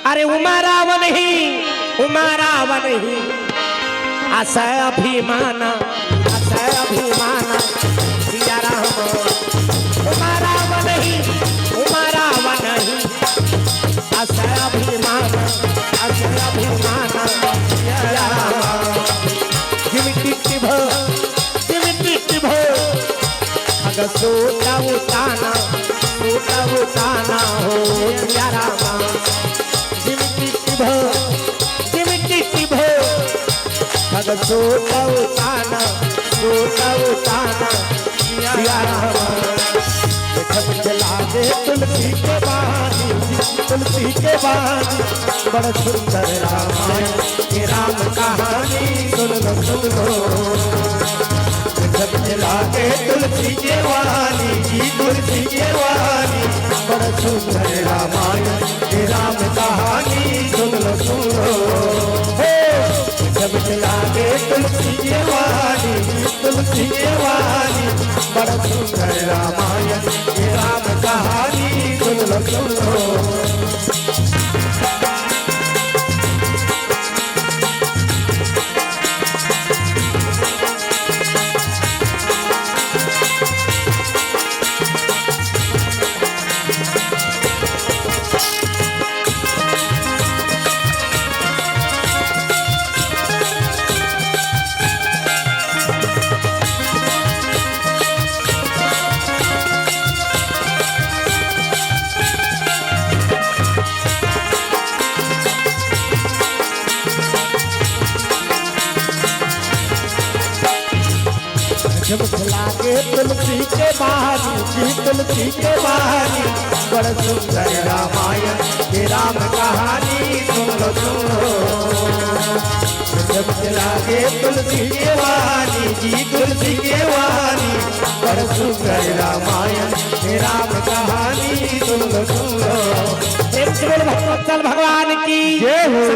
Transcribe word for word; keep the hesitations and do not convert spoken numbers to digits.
अरे उमा रावण ही, उमा रावण ही, अस अभिमान, अस अभिमान, सिया राम। उमा रावण ही, उमा रावण ही, अस अभिमान, अस अभिमान, सिया राम। जिम टिट्टी भो, जिम टिट्टी भो, अग सोटा उताना, सोटा उताना हो सिया रामा। जिम टिट्टी भो, जिम टिट्टी भो, अग सोटा उताना, सोटा उताना सिया रामा। देखत के लागे तुलसी के बानी, तुलसी के बानी, बड़ सुंदर रामायण, ये राम कहानी सुन लो, सुन लो। जब लागे तुलसी के वाली जी, तुलसी के वाली, बड़ सुंदर रामायण, ये राम कहानी सुन लो, सुन लो। हे, जब लागे तुलसी के वाली, तुलसी के वाली, बड़ सुंदर रामायण, ये राम कहानी सुन लो, सुन लो। जब लागे तुलसी के बानी जी, तुलसी के बानी, बड़ सुंदर रामायण, ये राम कहानी सुन लो, सुन लो। जब लागे तुलसी के बानी जी, तुलसी के बानी, बड़ सुंदर रामायण, ये राम कहानी सुन लो, सुन लो। प्रेम से बोल भक्तवत्सल भगवान की जय हो।